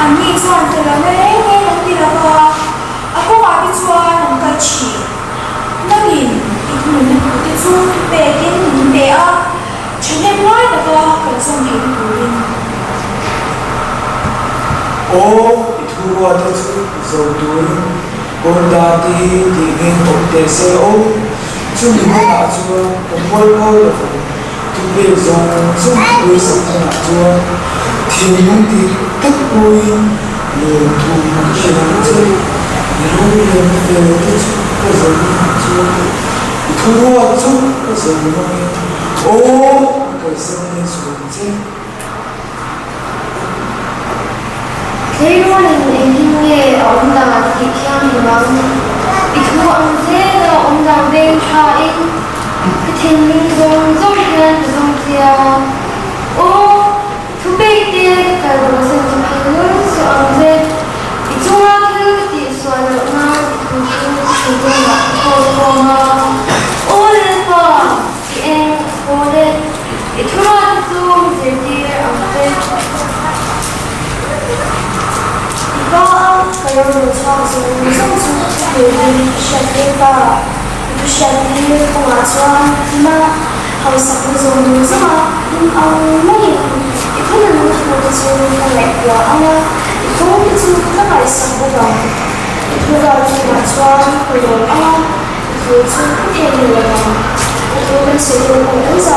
Anni chuan fel lohna reng reng an ti lo va, a kawngah te chuan an kal thin. Nangin i thununna thute chu thupekin min pe a, thahnem ngai taka kan zawm theihna turin. Aw, i thuruate chu zo turin kawn dan te hi tih ngeng awm teh se aw. Chumi hunah chuan ka mualpho lovang, thupek zawng zawng ka beisei hunah chuan thinlung dik tak puiin lawmthu ka hrilh ang che. I rorelna fel te chu ka zo hunah chuan i thuruat chu ka zo angin aw ka kalsan nge suh ang che. Tleirawlin engtin nge a awm dan tih thianghlim ang? I thu ang zela awm dan veng thain ka thinlung zawng zawng hian ka zawng che a. Aw, thupek te ka kal dawhsan chu phal lul suh ang che. I chunga thil ka tih sual loh nan i thu chu ka thinlungah ka khawl khawm a. Aw Lalpa! I eng a pawl e, i thuruat te chu zirtir ang che. I pa a ka lo rawn chhuak zawng zawng chu thu turin ka hriat tir ta. I thu hriat tir kawngah chuan hma hausakna zawng zawng a hlim ang maiin i thununna thu te chu ka ngaihtuah ang a, i kawng te chu ka ngaihsak bawk ang. I thu ral chungah chuan ka lawm ang a. Thu chu ka thei lo ang. Ka thu kan sawi dawn pawh kan zah.